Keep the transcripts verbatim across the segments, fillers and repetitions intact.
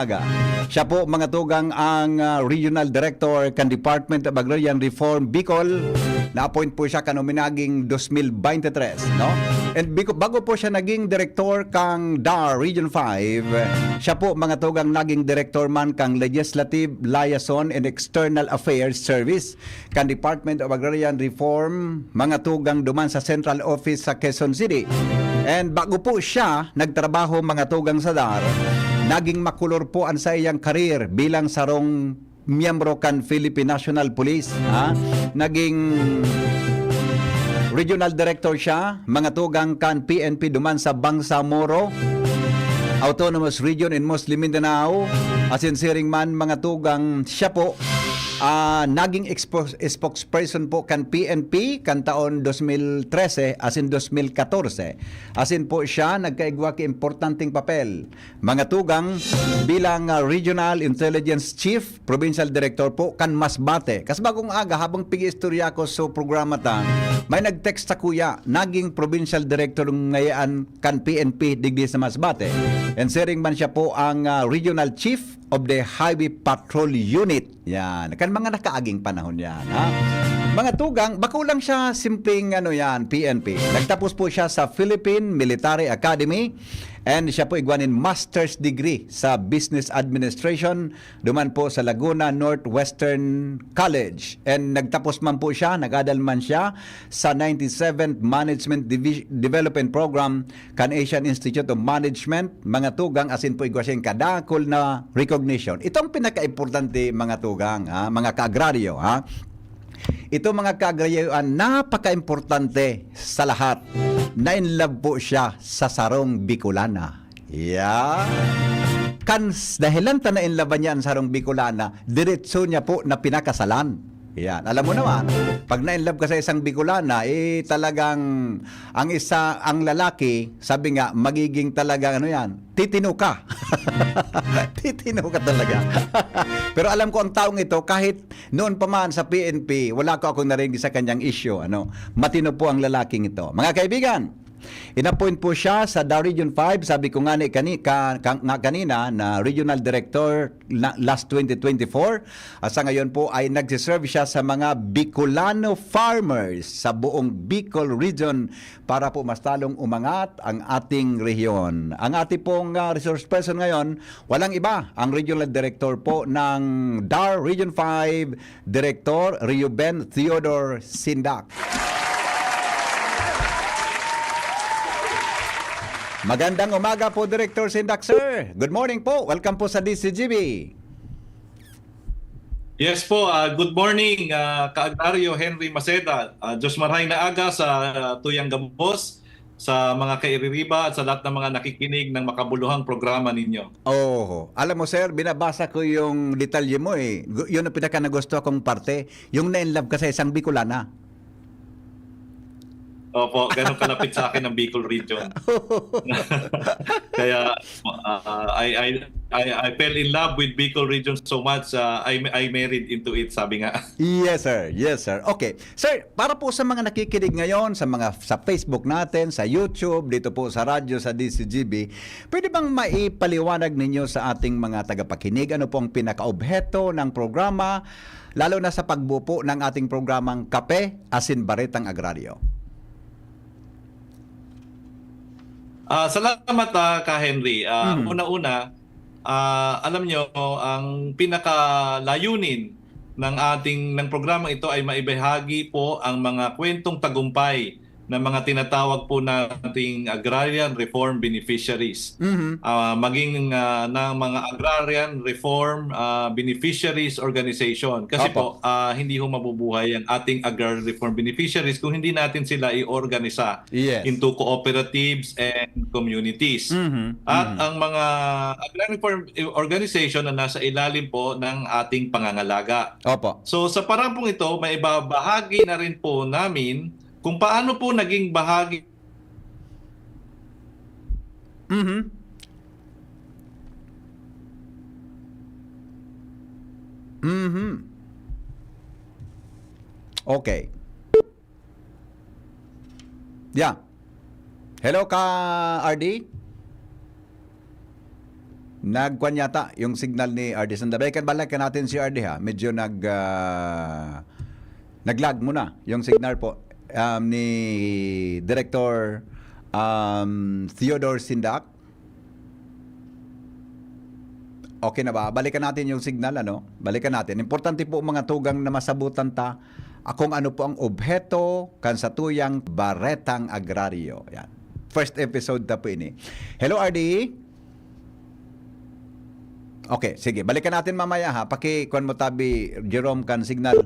Aga. Siya po, mga tugang, ang, ah, Regional Director kan Department of Agrarian Reform Bicol. Na-appoint po siya kan uminaging dos mil bente tres, no? And biko-, bago po siya naging direktor kang DAR Region five, siya po, mga tugang, naging direktor man kang Legislative Liaison and External Affairs Service kan Department of Agrarian Reform, mga tugang, duman sa Central Office sa Quezon City. And bago po siya nagtrabaho, mga tugang, sa DAR, naging makulor po an saiyang career bilang sarong miyembro kan Philippine National Police, ha? Naging regional director siya, mga tugang, kan P N P duman sa Bangsamoro Autonomous Region in Muslim Mindanao. Asin siring man, mga tugang, siya po, ah, naging expo-, spokesperson po kan P N P kan taon dos mil trese asin dos mil katorse. Asin po siya nagkaigwa ki importanteng papel, mga tugang, bilang, ah, Regional Intelligence Chief, Provincial Director po kan Masbate. Kas bagong aga, habang pig-iistorya ko sa programa ta, may nag-text sa kuya, naging Provincial Director ngayaan kan P N P digdi sa Masbate. And siring man siya po ang, ah, Regional Chief of the Highway Patrol Unit. Yan. Kan mga nakaaging panahon yan, ha? Mga tugang, bako lang siya simpleng, ano yan, P N P. Nagtapos po siya sa Philippine Military Academy and siya po igwa nin master's degree sa Business Administration, duman po sa Laguna Northwestern College. And nagtapos man po siya, nag-adal man siya sa ninety-seventh Management Divi-, Development Program kan Asian Institute of Management, mga tugang, asin po igwa siyang kadakul na recognition. Ito ang pinakaimportante, mga tugang, ha, mga kaagraryo, ha. Ito, mga kaagraryo, ang napakaimportante sa lahat. Na in love po siya sa sarong Bicolana. Yeah. Kan s-, dahilan ta na in love niya ang sarong Bicolana, diretso niya po na pinakasalan. Yan. Alam mo naman, pag na-in love ka sa isang Bicolana, eh, talagang ang isa, ang lalaki, sabi nga, magiging talagang ano yan, titino ka. Titino ka talaga. Pero alam ko ang taong ito, kahit noon pa man sa P N P, wala ko akong narinig sa kanyang issue. Ano? Matino po ang lalaking ito. Mga kaibigan, inappoint po siya sa DAR Region five. Sabi ko nga ni kani-, ka-, ka-, nga kanina na regional director na last twenty twenty-four. At sa ngayon po ay nagsiserve siya sa mga Bicolano farmers sa buong Bicol region para po mas lalong umangat ang ating rehiyon. Ang ating pong, ah, resource person ngayon, walang iba, ang regional director po ng DAR Region five, Director Reuben Theodore Sindak. Magandang umaga po, Director Sindak, sir. Good morning po. Welcome po sa D C G B. Yes po, ah, good morning, ah, Kaagraryo Henry Maceda. Ah, Diyos marhay na aga sa, ah, tuyang gabos, sa mga kaiririba at sa lahat ng mga nakikinig ng makabuluhang programa ninyo. Oho. Alam mo, sir, binabasa ko yung detalye mo, eh. Gu-, yun ang pinaka nagusto kong parte, yung na-in love ka sa isang Bicolana. Opo, ganun kalapit sa akin ang Bicol region. Kaya, ah, I, I, I, I fell in love with Bicol region so much, ah, I, I married into it, sabi nga. Yes, sir. Yes, sir. Okay. Sir, para po sa mga nakikinig ngayon, sa mga, sa Facebook natin, sa YouTube, dito po sa radyo, sa D C G B, pwede bang maipaliwanag ninyo sa ating mga tagapakinig ano po ang pinakaobheto ng programa, lalo na sa pagbuo po ng ating programang Kape, Asin, Baretang Agraryo? Ah, salamat, ah, Ka Henry. Ah, Mhm. una-una, ah, alam nyo, ang pinakalayunin ng ating, ng programang ito ay maibahagi po ang mga kwentong tagumpay ng mga tinatawag po nating agrarian reform beneficiaries. Mhm. Ah, maging, ah, ng mga agrarian reform, ah, beneficiaries organization. Kasi Opo. po, ah, hindi ho mabubuhay ang ating agrarian reform beneficiaries kung hindi natin sila i-organisa Yes. into cooperatives and communities. Mhm, At mhm. ang mga agrarian reform organization na nasa ilalim po ng ating pangangalaga. Opo. So, sa parampong ito, maibabahagi na rin po namin kung paano po naging bahagi Mhm. Mhm. Okay. Yeah. Hello, Ka R D? Nagkuan yata yung signal ni R D. Sandali, balikan, balikan natin si R D, ha. Medyo nag, ah, nag-lag muna yung signal po, um, ni Director, um, Theodore Sindak. Okay na ba? Balikan natin yung signal, ano? Balikan natin. Importante po, mga tugang, na masabutan ta, ah, kung ano po ang obheto kan satuyang Baretang Agraryo. Yan. First episode ta po ini. Hello, R D. Okay, sige. Balikan natin mamaya, ha. Paki-kuan mo tabi, Jerome, kan signal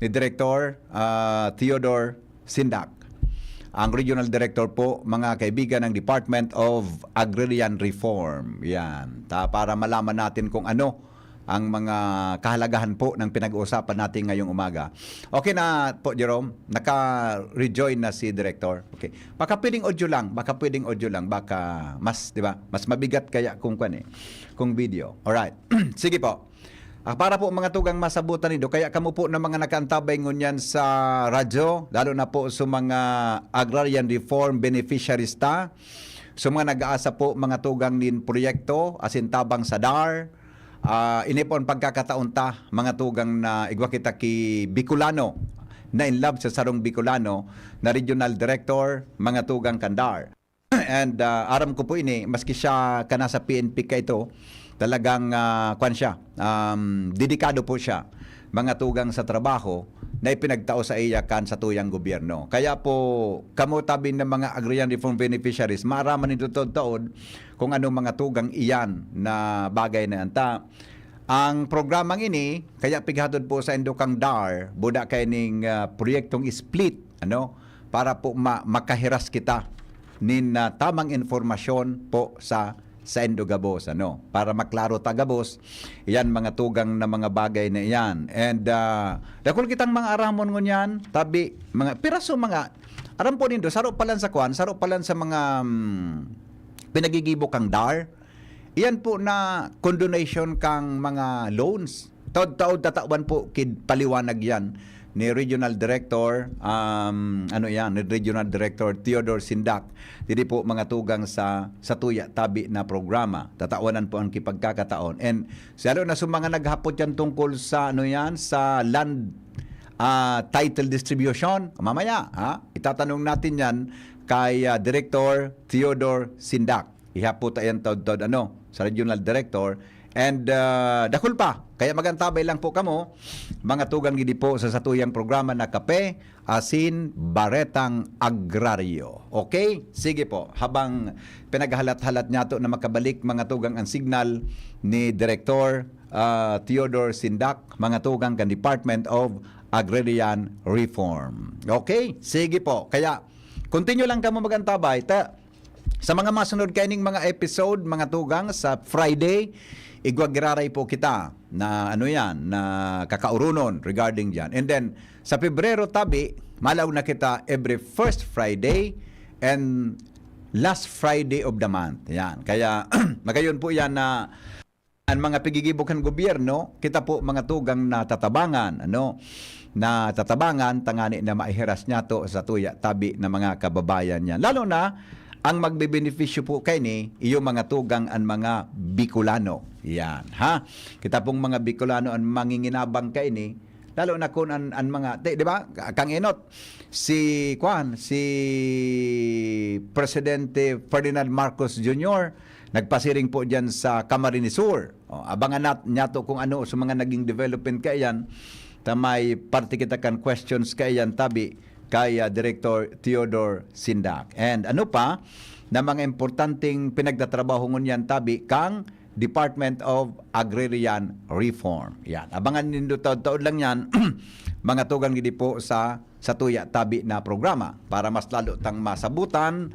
ni Director, ah, Theodore Sindak, ang Regional Director po, mga kaibigan, ng Department of Agrarian Reform. Yan. Ta, para malaman natin kung ano ang mga kahalagahan po ng pinag-uusapan natin ngayong umaga. Okay na po, Jerome? Naka-rejoin na si Director. Okay. Baka pwedeng audio lang, baka pwedeng audio lang, baka mas, di ba? Mas mabigat kaya kung kwan eh, kung video. Alright. Sige po. Ah, para po, mga tugang, masabutan nindo, kaya kamo po na mga nakaantabay ngunyan sa radyo, lalo na po sa mga agrarian reform beneficiaries ta, sa mga nag-aasa po, mga tugang, nin proyekto, asin tabang sa DAR, ah, ini po ang pagkakataon ta, mga tugang, na igwa kita ki Bicolano na in love sa sarong Bicolano na regional director, mga tugang, kan DAR. And, ah, aram ko po ini, maski siya ka nasa P N P ka ito, talagang, ah, kwan siya, um, dedikado po siya, mga tugang, sa trabaho na ipinagtao sa iya kan satuyang gobyerno. Kaya po, kamo tabi ng mga agrarian reform beneficiaries, maaraman nindo taod-taod kung ano, mga tugang, iyan na bagay na yan. Ta, ang programang ini, kaya pighatod po sa indokang DAR, buda kaining, ah, proyektong split, ano, para po ma-, makahiras kita nin, ah, tamang informasyon po sa, sa indo gabos, ano, para maklaro ta gabos, iyan, mga tugang, na mga bagay na iyan. And, ah, dakul kitang mga aramon ngunyan, tabi, mga piraso, mga, aram po nindo, saro pa lang sa kwan, saro pa lang sa mga, mm, pinagigibo kang DAR, iyan po na condonation kang mga loans. Taod-taod tatawan po kid paliwanag yan ni Regional Director, um, ano yan, ni Regional Director Theodore Sindak. Didi po, mga tugang, sa, sa tuya tabi na programa. Tatawanan po ang kipagkakataon. And lalo na sa mga naghapot yan tungkol sa, ano yan, sa land, ah, title distribution. Mamaya, ha? Itatanong natin yan kay, ah, Director Theodore Sindak. Ihapot ta yan taod-taod, ano, sa regional director. And, ah, dakul pa. Kaya magantabay lang po kamo, mga tugang, didi po sa satuyang programa na Kape, Asin, Baretang Agraryo. Okay? Sige po. Habang pinaghalat-halat niyato na makabalik, mga tugang, ang signal ni Director, ah, Theodore Sindak, mga tugang, kan Department of Agrarian Reform. Okay? Sige po. Kaya, continue lang kamo magantabay. Ta, sa mga masunod kaining mga episode, mga tugang, sa Friday, igwa giraray po kita na, ano yan, na kakaurunon regarding dyan. And then, sa Pebrero tabi, malaog na kita every first Friday and last Friday of the month. Yan. Kaya, magayon po yan na ang mga pigigibo kan gobyerno, kita po, mga tugang, na tatabangan, ano, na tatabangan tangani na maihiras niyato sa tuya tabi na mga kababayan niya. Lalo na, ang magbebenepisyo po kaini, iyo, mga tugang, ang mga Bicolano. Yan, ha? Kita pong mga Bicolano ang manginginabang kaini, lalo na kun an, an mga, di, di ba? Kang enot, si, kwan, si Presidente Ferdinand Marcos Junior nagpasiring po diyan sa Camarines Sur. O, abangan nat-, niyato kung ano sa mga naging development kaiyan. Ta may parte kita kan questions kaiyan tabi kay, ah, Director Theodore Sindak. And ano pa na mga importanteng pinagtatrabaho ngunyan tabi kang Department of Agrarian Reform. Yan. Abangan nindo taod-taod lang yan, mga tugang, didi po sa, sa tuya tabi na programa para mas lalo tang masabutan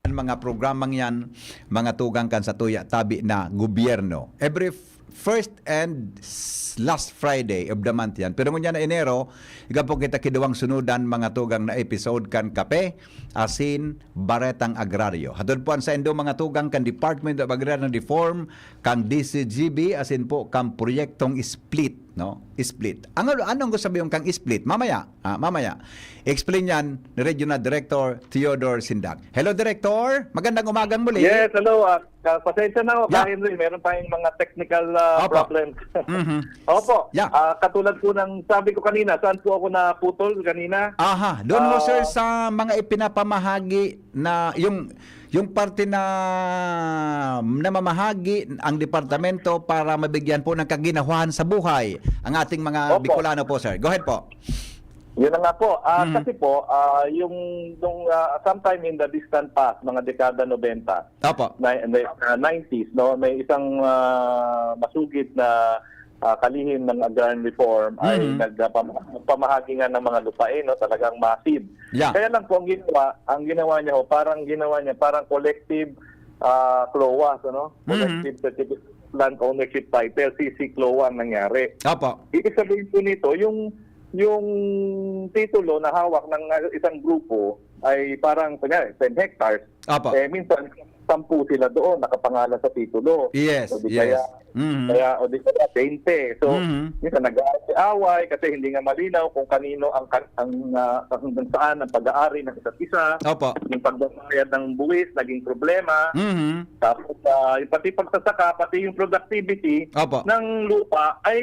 ang mga programang yan, mga tugang, kan sa tuya tabi na gobyerno. Every f-, first and s-, last Friday of the month yan. Pero ngunyan na Enero, igwa po kita ki duwang sunudan, mga tugang, na episode kan Kape, Asin, Baretang Agraryo. Hatod po an saindo, mga tugang, kan Department of Agrarian Reform, kang D C G B, asin po kang proyektong split, no? Split. Ang, ano ang gusto sabihon kang split? Mamaya, ah, mamaya. Explain yan ni Regional Director Theodore Sindak. Hello, Director. Magandang umagang muli. Yes, hello, ah. Ah, pasensya na ho, Yeah. Ka Henry, meron tayong mga technical ah, Opo. problems. Mhm. Opo. Yeah. Ah, katulad po ng sabi ko kanina, saan po ako naputol kanina? Aha, doon ho, Ah. sir, sa mga ipinapamahagi na yung yung parte na namamahagi ang departamento para mabigyan po ng kaginawahan sa buhay ang ating mga Opo. Bicolano po, sir. Go ahead po. Yun na nga po. Ah, Mm. Kasi po, ah, yung nung ah, sometime in the distant past, mga dekada nobenta, Opo. na, na, ah, nineties, no, may isang ah, masugid na ah, kalihim ng agrarian reform ay Mhm. nagpamahagi nga ng mga lupain, no, talagang massive. Yeah. Kaya lang po ang ginawa, ang ginawa niya ho, parang ginawa niya, parang collective ah, CLOAS, ano? Mhm. Collective Certificate of Land Ownership Title, C C CLOA ang nangyari. Opo. Ibig sabihin po nito, yung yung titulo na hawak ng ah, isang grupo ay parang, kunyari, ten hectares. Opo. Eh, minsan, sampu sila doon nakapangalan sa titulo. Yes, O di yes. kaya, Mhm. kaya, o di kaya, twenty. So, Mhm. minsan nag-aaway kasi hindi nga malinaw kung kanino ang, kan- ang ah, hanggang saan ang pag-aari ng isa't isa. Opo. Yung pagbabayad ng buwis, naging problema. Mhm. Tapos, ah, yung pati pagsasaka, pati yung productivity Opo. ng lupa ay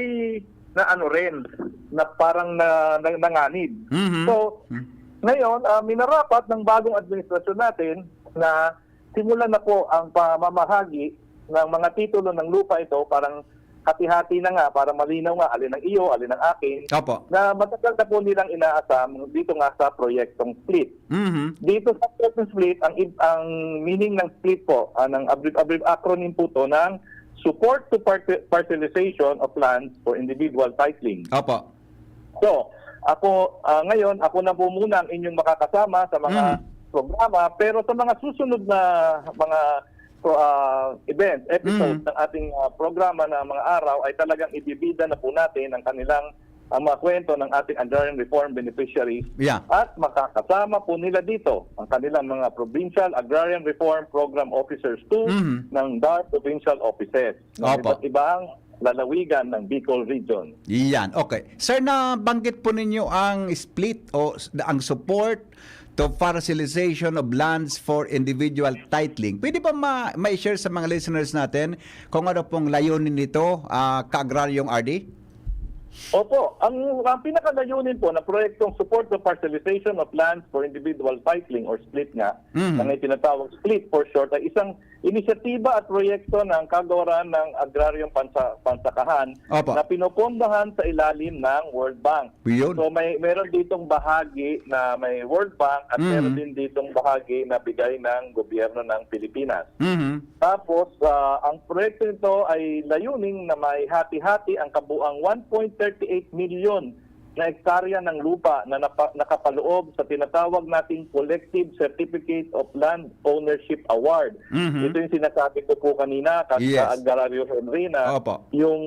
na ano rin, na parang na, na, nanganib. Mhm. So, Mhm. ngayon, ah, minarapat ng bagong administrasyon natin na simulan na po ang pamamahagi ng mga titulo ng lupa ito, parang hati-hati na nga, para malinaw nga, alin ang iyo, alin ang akin, Opo. na matagal na po nilang inaasam dito nga sa proyektong split. Mhm. Dito sa proyektong split, ang ib- ang meaning ng split po, ah, ng abbrev- abbrev- acronym po to ng Support to Parti- Parcelization of Lands for Individual Titling. Opo. So, ako ah, ngayon, ako na po muna ang inyong makakasama sa mga Mhm. programa, pero sa mga susunod na mga pro- ah, events, episodes Mhm. ng ating ah, programa na mga araw ay talagang ibibida na po natin ang kanilang ang mga kwento ng ating agrarian reform beneficiaries Yeah. at makakasama po nila dito ang kanilang mga Provincial Agrarian Reform Program Officers two Mhm. ng DAR Provincial Offices ng Opo. iba't ibang lalawigan ng Bicol Region. Iyan. Okay. Sir, nabanggit po ninyo ang split o s- ang support to parcelization of lands for individual titling. Pwede ba ma- ma-share sa mga listeners natin kung ano pong layunin nito, ah, Ka-Agraryong R D? Opo, ang, ang pinakalayunin po na proyektong Support the Parcelization of Lands for Individual Titling or SPLIT nga, Mhm. na may tinatawag SPLIT for short, ay isang inisyatiba at proyekto ng Kagawaran ng Agraryong Pansa- Pansakahan Opo. na pinopondahan sa ilalim ng World Bank. Yun. So may meron ditong bahagi na may World Bank at Mhm. meron din ditong bahagi na bigay ng gobyerno ng Pilipinas. Mhm. Tapos, ah, ang proyekto nito ay layuning na may hati-hati ang kabuang one point thirty eight milyon na hektarya ng lupa na napa- nakapaloob sa tinatawag nating Collective Certificate of Land Ownership Award. Mhm. Ito yung sinasabi ko po kanina, Ka- Yes. Ka-Agraryo Henry, na Opo. yung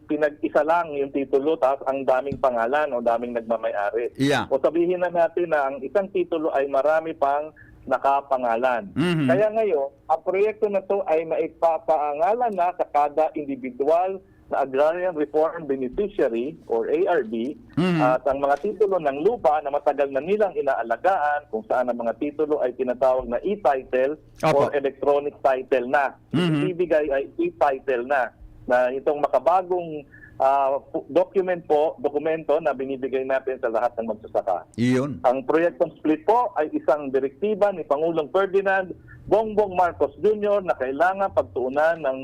pinag-isa lang yung titulo, tapos ang daming pangalan o daming nagmamayari. Yeah. O sabihin na natin na ang isang titulo ay marami pang nakapangalan. Mhm. Kaya ngayon, ang proyekto na to ay maipapangalan na sa kada individual na Agrarian Reform Beneficiary or A R B, Mhm. at ang mga titulo ng lupa na matagal na nilang inaalagaan, kung saan ang mga titulo ay tinatawag na e-title Opo. or electronic title na. Mhm. Ibibigay ay e-title na, na itong makabagong ah, pu- document po, dokumento na binibigay natin sa lahat ng magsasaka. Iyon. Ang proyektong split po ay isang direktiba ni Pangulong Ferdinand Bongbong Marcos Junior na kailangan pagtuunan ng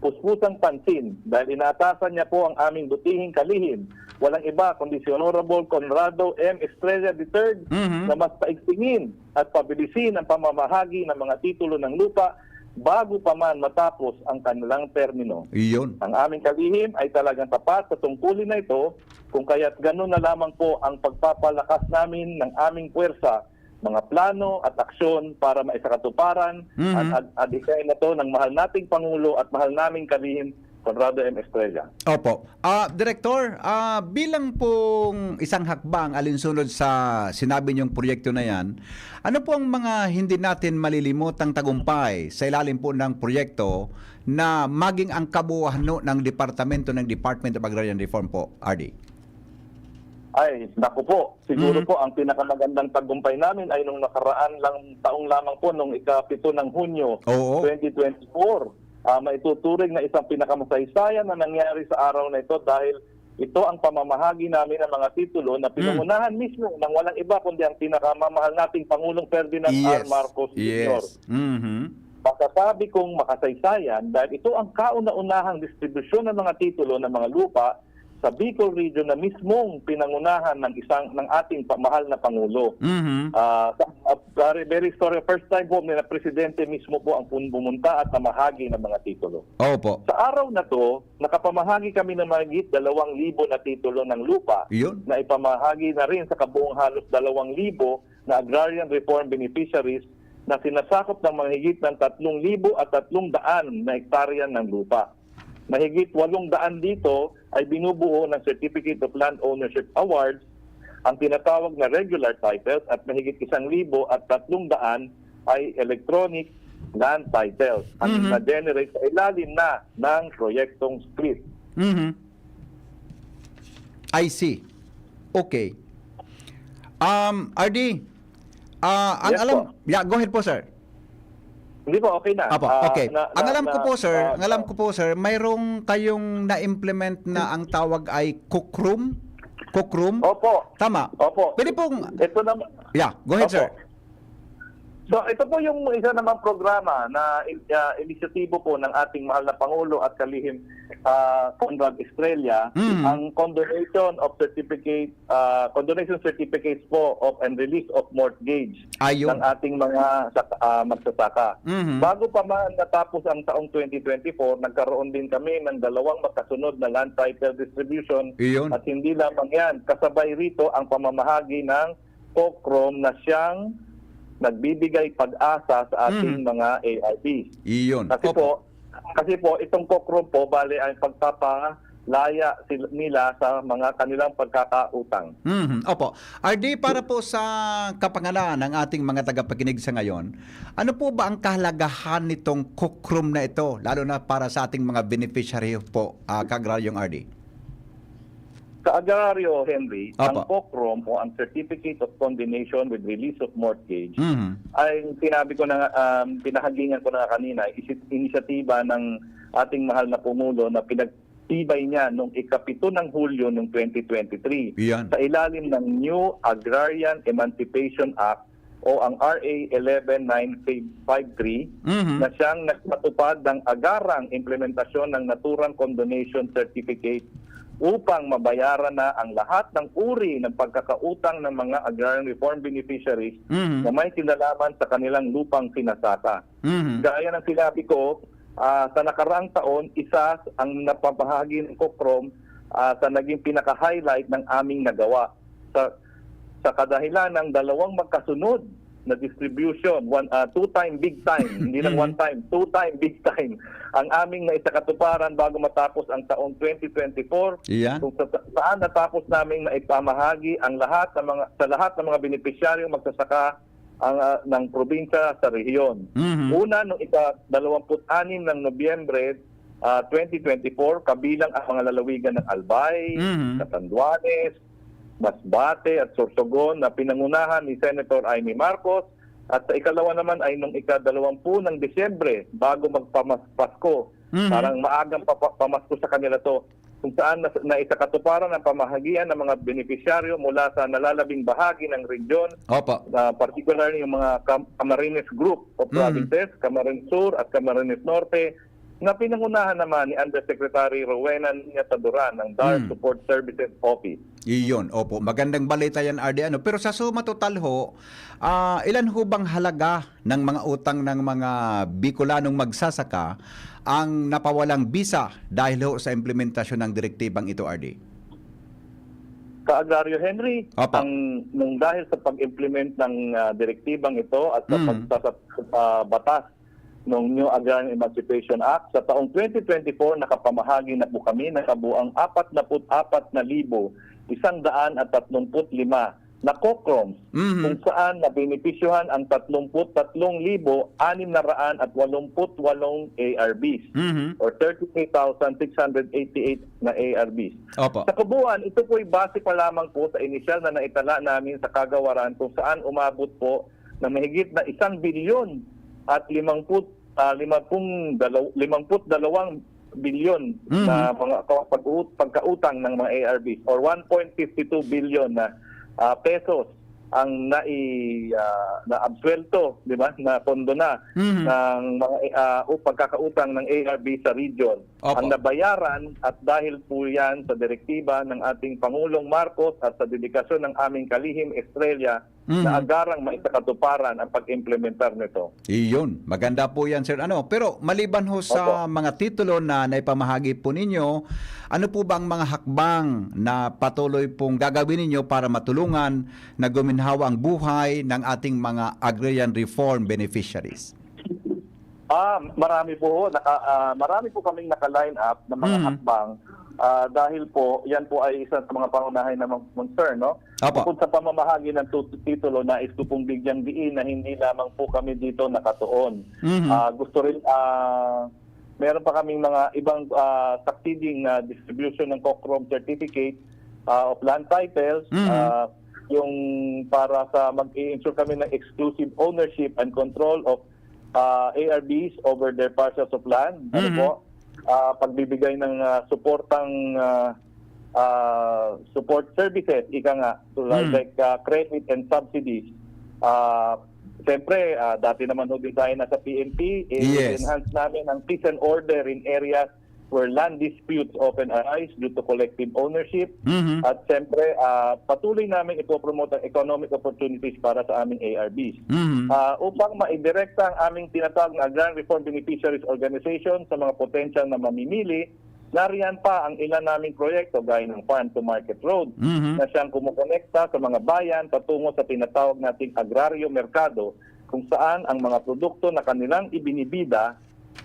puspusang pansin dahil inaatasan niya po ang aming butihing kalihim. Walang iba kundi si Honorable Conrado M. Estrella the third Mhm. na mas paigtingin at pabilisin ang pamamahagi ng mga titulo ng lupa bago pa man matapos ang kanilang termino. Iyon. Ang aming kalihim ay talagang tapat sa tungkulin na ito, kung kaya't ganun na lamang po ang pagpapalakas namin ng aming puwersa, mga plano at aksyon para maisakatuparan Mhm. at ad- adhikain na to ng mahal nating Pangulo at mahal naming kalihim, Conrado M. Estrella. Opo. Ah, Direktor, ah, bilang pong isang hakbang alinsunod sa sinabi niyong proyekto na yan, ano po ang mga hindi natin malilimotang tagumpay sa ilalim po ng proyekto na maging ang kabuuan ng departamento ng Department of Agrarian Reform po, R D? Ay, naku po. Siguro Mhm. po, ang pinakamagandang tagumpay namin ay nung nakaraan lang taong lamang po, nung ikapito ng Hunyo, Oo. twenty twenty-four. Ah, maituturing na isang pinakamasaysayan na nangyari sa araw na ito dahil ito ang pamamahagi namin ng mga titulo na Hmm. pinangunahan mismo ng walang iba kundi ang pinakamamahal nating Pangulong Ferdinand R. Yes. Marcos Junior. Yes. Mhm. Masasabi kong makasaysayan dahil ito ang kauna-unahang distribusyon ng mga titulo ng mga lupa sa Bicol Region na mismong pinangunahan ng isang, ng ating pa-, mahal na Pangulo. Mhm. Ah, sa, ah, very, very historic. First time po na presidente mismo po ang pun-, pumunta at namahagi ng mga titulo. Opo. Sa araw na to, nakapamahagi kami ng mahigit dalawang libo na titulo ng lupa Yun. na ipamahagi na rin sa kabuong halos dalawang libo na agrarian reform beneficiaries na sinasakop ng mahigit ng tatlong libo at tatlong daan na hektarya ng lupa. Mahigit walong daan dito ay binubuo ng Certificate of Land Ownership Awards, ang tinatawag na regular titles, at mahigit isang libo at tatlong daan ay electronic land titles ang Mhm. na-generate sa ilalim na ng proyektong split. Mhm. I see. Okay. Um, R D, ah, ang Yes alam, po. Yeah, go ahead po, sir. Hindi po, okay na. Apo, Ah, okay. na, Ang na, alam ko na, po, sir, ah, ang alam ah. ko po, sir, mayroong kayong na-implement na ang tawag ay Cochrome? Cochrome? Opo. Tama. Opo. Pwede pong Ito naman. Yeah, go ahead, Opo. sir. So, ito po yung isa namang programa na, ah, inisyatibo po ng ating mahal na Pangulo at kalihim, ah, Conrad Estrella, Mm. ang condonation of certificate, ah, condonation certificates po of and release of mortgage Ayun. ng ating mga sak-, ah, magsasaka. Mhm. Bago pa man natapos ang taong twenty twenty-four, nagkaroon din kami ng dalawang magkasunod na land title distribution Iyon. at hindi lamang yan, kasabay rito ang pamamahagi ng Cochrome na siyang nagbibigay pag-asa sa ating Mhm. mga A R Bs. Iyon. Kasi Opo. po, kasi po, itong Cochrome po, bale, ang pagpapalaya sil-, nila sa mga kanilang pagkakautang. Mhm. Opo. R D, para po sa kapakanan ng ating mga tagapakinig sa ngayon, ano po ba ang kahalagahan nitong Cochrome na ito, lalo na para sa ating mga beneficiary po, ah, Ka-Agraryong R D? Sa Agrario, Henry, Opo. ang Cochrome o ang Certificate of Condonation with Release of Mortgage Mhm. ay sinabi ko na nga, um, pinahagingan ko na nga kanina, isi-, inisyatiba ng ating mahal na Pangulo na pinagtibay niya nung ikapito ng Hulyo nung twenty twenty-three Iyan. sa ilalim ng New Agrarian Emancipation Act o ang R A eleven nine five three Mhm. na siyang nagpatupad ng agarang implementasyon ng naturang condonation certificate upang mabayaran na ang lahat ng uri ng pagkakautang ng mga agrarian reform beneficiaries Mhm. na may kinalaman sa kanilang lupang sinasaka. Mhm. Gaya ng sinabi ko, ah, sa nakaraang taon, isa ang napamahagi ng Cochrome, ah, sa naging pinaka-highlight ng aming nagawa. Sa, sa kadahilan ng dalawang magkasunod na distribution, one, ah, two-time big time, hindi lang Mhm. one time, two-time big time, ang aming naisakatuparan bago matapos ang taong twenty twenty-four, Iyan. kung sa, saan natapos naming maipamahagi ang lahat ng mga, sa lahat ng mga benepisyaryong magsasaka ang, ah, ng probinsya sa rehiyon. Mhm. Una, noong ika-, dalawamput-anim ng Nobyembre, ah, twenty twenty-four, kabilang ang mga lalawigan ng Albay, Mhm. Catanduanes, Masbate at Sorsogon na pinangunahan ni Senator Imee Marcos, at sa ikalawa naman ay nung ikadalawampu ng Disyembre, bago magpamas-, Pasko. Mhm. Parang maagang papa-, pamasko sa kanila 'to, kung saan nas-, naisakatuparan ang pamahagian ng mga benepisyaryo mula sa nalalabing bahagi ng rehiyon, Opo. ah, particularly yung mga Cam-, Camarines Group of Mhm. Provinces, Camarines Sur at Camarines Norte, na pinangunahan naman ni Undersecretary Rowena Niña Taduran ng DAR Hmm. Support Services Office. Iyon, opo. Magandang balita yan, R D, ano. Pero sa suma total ho, ah, ilan ho bang halaga ng mga utang ng mga Bicolanong magsasaka ang napawalang bisa dahil ho sa implementasyon ng direktibang ito, R D? Ka-Agraryo Henry, Opo. ang, nung dahil sa pag-implement ng, ah, direktibang ito at sa Mm. pagsasat-, sa batas ng New Agrarian Emancipation Act, sa taong twenty twenty-four, nakapamahagi na po kami ng kabuang apat na put apat na libo, isang daan at tatlumpu't lima na COCROMs, Mhm. kung saan nabenepisyohan ang tatlong put tatlong libo anim na raan at walumput walong A R Bs, Mhm. or thirty-three thousand six hundred eighty-eight na A R Bs. Opo. Sa kabuuan, ito po'y base pa lamang po sa inisyal na naitala namin sa kagawaran, kung saan umabot po na mahigit na isang bilyon at limangput, ah, limangpung dalaw-, limangput dalawang bilyon Mhm. na mga ka-, pag-ut-, pagkautang ng mga A R Bs, or one point fifty two billion na, ah, pesos ang nai-, ah, naabsuwelto, di ba, na pondo na Mhm. ng mga, ah, o pagkakautang ng A R B sa region. Opo. Ang nabayaran, at dahil po yan sa direktiba ng ating Pangulong Marcos at sa dedikasyon ng aming kalihim estrella, Mhm. na agarang maisakatuparan ang pag-implementar nito. Iyon. Maganda po yan, sir. Ano, pero maliban ho sa Opo. mga titulo na naipamahagi po ninyo, ano po ba ang mga hakbang na patuloy pong gagawin ninyo para matulungan na guminhawa ang buhay ng ating mga agrarian reform beneficiaries? Ah, marami po ho. Naka, ah, marami po kaming naka-line up na mga Mhm. hakbang. Ah, dahil po, yan po ay isa sa mga pangunahin na mga concern, no? Opo. Bukod sa pamamahagi ng tut-, titulo, nais ko pong bigyang diin na hindi lamang po kami dito nakatuon. Mhm. Ah, gusto rin, ah, meron pa kaming mga ibang, ah, succeeding na distribution ng COCROM certificate, ah, of land titles, Mhm. ah, yung para sa mag-i-ensure kami ng exclusive ownership and control of, ah, A R Bs over their parcels of land. Ano Mhm. po? Ah, pagbibigay ng, ah, suportang, ah, ah, support services, ika nga, so, Mm. like, ah, credit and subsidies. Ah, siyempre, ah, dati naman ho din tayo nasa P N P, Yes. i-enhance namin ang peace and order in areas where land disputes often arise due to collective ownership. Mhm. At siyempre, ah, patuloy namin ipopromote ang economic opportunities para sa aming A R Bs. Mhm. Ah, upang maidirekta ang aming tinatawag na Agrarian Reform Beneficiaries Organization sa mga potensyal na mamimili, nariyan pa ang ilan naming proyekto gaya ng Farm to Market Road Mhm. na siyang kumukonekta sa mga bayan patungo sa tinatawag nating agraryo merkado, kung saan ang mga produkto na kanilang ibinibida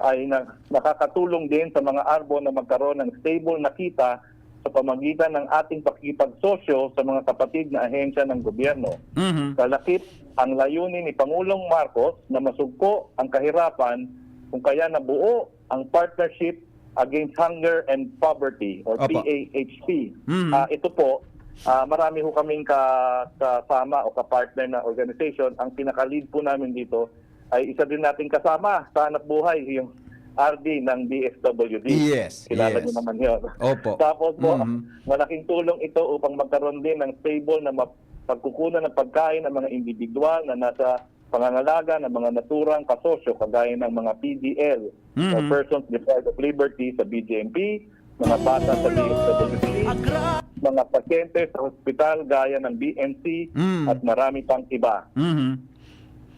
ay na, nakakatulong din sa mga ARBO na magkaroon ng stable na kita sa pamagitan ng ating pakikipagsosyo sa mga kapatid na ahensya ng gobyerno. Mhm. Kalakip ang layunin ni Pangulong Marcos na masugpo ang kahirapan, kung kaya nabuo ang Partnership Against Hunger and Poverty, or Opo. P A H P. Mhm. Ah, ito po, ah, marami ho kaming ka-, kasama o ka-partner na organization. Ang pinaka-lead po namin dito ay isa din nating kasama sa hanap buhay, yung R D ng D S W D. Yes, Kilala yes. niyo naman yun. Opo. Tapos po, Mhm. malaking tulong ito upang magkaroon din ng stable na map-, pagkukunan ng pagkain ang mga individual na nasa pangangalaga ng mga naturang kasosyo, kagaya ng mga P D L o Mhm. persons deprived of liberty sa B J M P, mga bata sa D S W D, mga pasyente sa hospital gaya ng B N C, Mm. at marami pang iba. Mhm.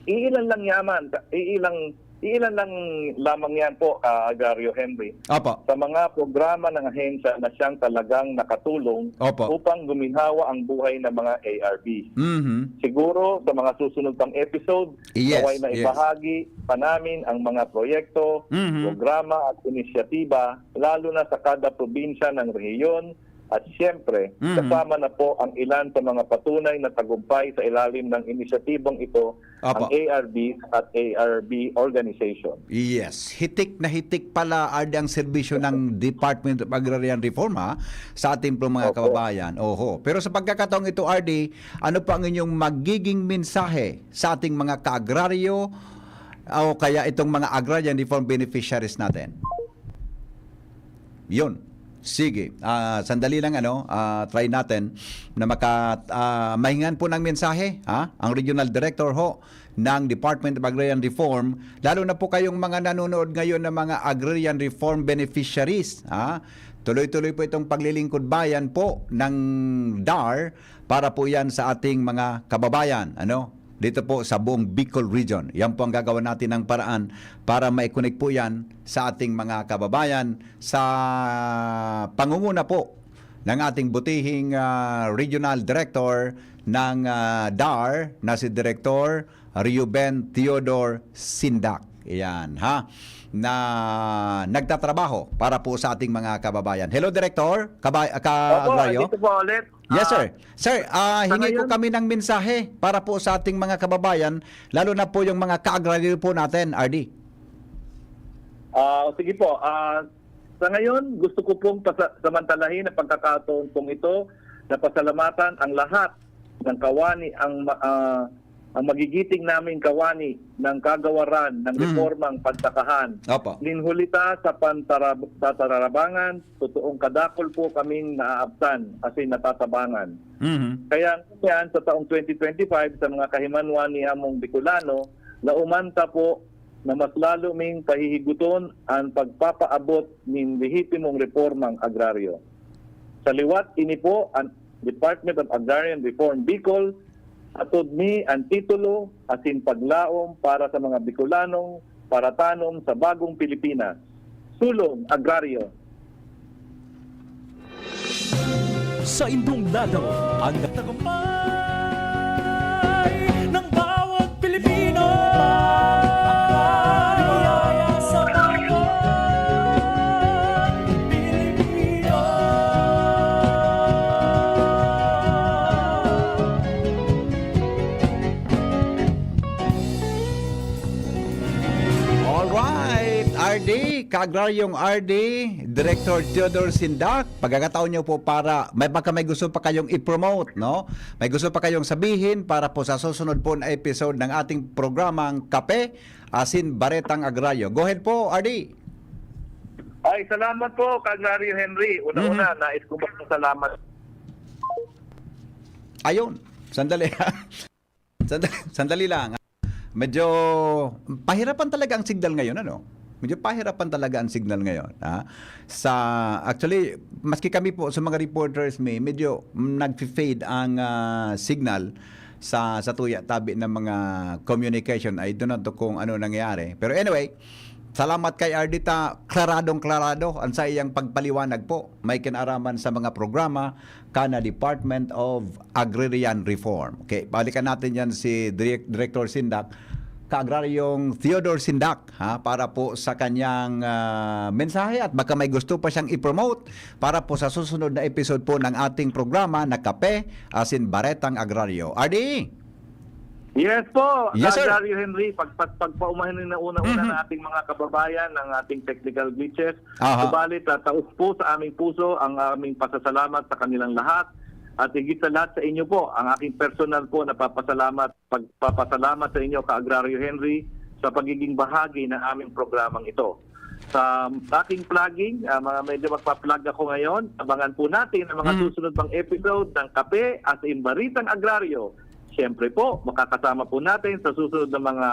Iilan lang yaman, iilang, iilan lang lamang yan po, ah, Agaryo Henry, Opo. sa mga programa ng ahensya na siyang talagang nakatulong Opo. upang guminhawa ang buhay ng mga A R B. Mhm. Siguro sa mga susunod pang episode, Yes, naway na yes. ibahagi pa namin ang mga proyekto, Mhm. programa at inisyatiba, lalo na sa kada probinsya ng rehiyon, at siyempre, Mhm. kasama na po ang ilan sa mga patunay na tagumpay sa ilalim ng inisyatibong ito, Opo. ang A R B at A R B organization. Yes. Hitik na hitik pala, R D, ang serbisyo ng Department of Agrarian Reform, ha, sa ating pong mga Opo. kababayan. Oho. Pero sa pagkakataong ito, R D, ano po ang inyong magiging mensahe sa ating mga kaagraryo o kaya itong mga agrarian reform beneficiaries natin? Yun. Sige. Ah, sandali lang, ano, ah, try natin na maka-, ah, mahingan po ng mensahe, ha? Ang Regional Director ho ng Department of Agrarian Reform, lalo na po kayong mga nanonood ngayon ng mga agrarian reform beneficiaries, ha? Tuloy-tuloy po itong paglilingkod bayan po ng DAR para po yan sa ating mga kababayan, ano? Dito po sa buong Bicol Region. Yan po ang gagawa natin ng paraan para ma-connect po yan sa ating mga kababayan, sa pangunguna po ng ating butihing, ah, Regional Director ng, ah, DAR na si Director Reuben Theodore Sindak. Iyan, ha? Na nagtatrabaho para po sa ating mga kababayan. Hello, Director, kaba-, Opo, ka-agraryo. Dito po ulit. Yes, Ah, sir. Sir, ah, sa hingi po ngayon kami ng mensahe para po sa ating mga kababayan, lalo na po yung mga ka-agraryo po natin, R D. Ah, sige po. Ah, sa ngayon, gusto ko pong pasa-, samantalahin ang pagkakataon pong ito na pasalamatan ang lahat ng kawani, ang ma-, ah, ang magigiting naming kawani ng kagawaran ng Hmm. reformang pantakahan. Opo. Linhulita sa pantarab-, sa tararabangan, totoong kadakol po kaming naaabtan, as in natatabangan. Mhm. Kaya ngayon, sa taong twenty twenty-five, sa mga kahimanwan ni among Bicolano, naumanta po na mas lalo ming pahihiguton ang pagpapaabot nin lehitimong reformang agraryo. Sa liwat ini po, ang Department of Agrarian Reform Bicol, hatod mi ang titulo asin paglaom para sa mga Bicolanong paratanom sa bagong Pilipinas. Sulong Agraryo. Sa indong lado, ang tagumpay ng bawat Pilipino. Sa bawat Pilipino. Alright, R D, Kaagraryong R D, Director Theodore Sindak, pagkakataon niyo po para may, baka may gusto pa kayong i-promote, no? May gusto pa kayong sabihin para po sa susunod po na episode ng ating programang Kape, Asin, Baretang Agraryo. Go ahead po, R D. Ay, salamat po, Kaagraryo Henry. Una-una, Mhm. nais ko magpasalamat. Ayun, sandali. Sandali, sandali lang. Medyo pahirapan talaga ang signal ngayon, ano? Medyo pahirapan talaga ang signal ngayon, ha? Sa, actually, maski kami po sa mga reporters, may medyo nagfi-fade ang, ah, signal sa, sa tuya tabi ng mga communication. I do not know kung ano nangyayari. Pero anyway, salamat kay R D ta, klaradong klarado ang sa iyang pagpaliwanag po. May kinaraman sa mga programa, kana Department of Agrarian Reform. Okay, balikan natin yan si Direk-, Director Sindak, Kaagraryong Theodore Sindak, ha, para po sa kanyang, ah, mensahe at baka may gusto pa siyang i-promote para po sa susunod na episode po ng ating programa na Kape, Asin, Baretang Agraryo. R D! Yes po, Yes, sir. Kaagraryo Henry, pag-, pag-, pagpaumahin na una-una Mhm. ng ating mga kababayan, ng ating technical glitches, Aha. subalit, ah, taos po sa aming puso ang aming pasasalamat sa kanilang lahat. At higit sa lahat sa inyo po, ang aking personal po na papasalamat, pagpapasalamat sa inyo, Kaagraryo Henry, sa pagiging bahagi ng aming programang ito. Sa aking plugging, ah, mga medyo magpa-plug ako ngayon, abangan po natin ang mga Mhm. susunod pang episode ng Kape, Asin, Baretang Agraryo. Siyempre po, makakasama po natin sa susunod na mga,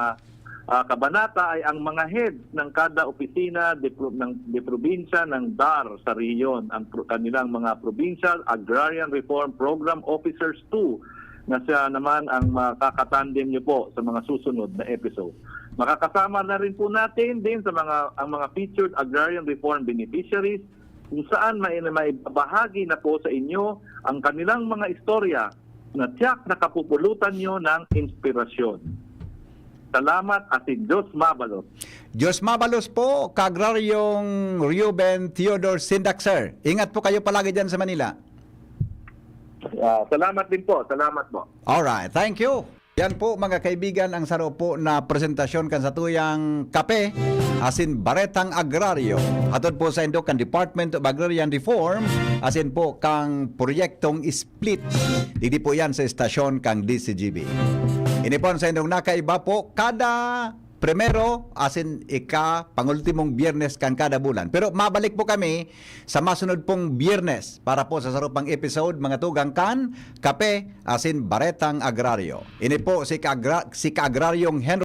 ah, kabanata ay ang mga head ng kada opisina de pro-, ng, de probinsya ng dar sa rehiyon, ang pro-, kanilang mga Provincial Agrarian Reform Program Officers two, na siya naman ang makakatandem niyo po sa mga susunod na episode. Makakasama na rin po natin din sa mga, ang mga featured agrarian reform beneficiaries, kung saan may, may bahagi na po sa inyo ang kanilang mga istorya na tiyak na kapupulutan nyo ng inspirasyon. Salamat at si Diyos mabalos. Diyos mabalos po, Kaagraryong Reuben Theodore Sindak, sir. Ingat po kayo palagi dyan sa Manila. Ah, salamat din po. Salamat po. Alright, thank you. Yan po, mga kaibigan, ang saro po na presentasyon kan satuyang Kape, Asin, Baretang Agraryo. Hatod po sa indo kan Department of Agrarian Reform, asin po kang proyektong Split. Digdi po yan sa estasyon kang D C G B. Ini po ang sa indong nakaiba po, kada primero, asin ika pangultimong Biyernes kan kada bulan. Pero mabalik po kami sa masunod pong Biyernes para po sa sarupang episode, mga tugang kan Kape, Asin, Baretang Agraryo. Ini po si Kaagra-, si Kaagraryong Henry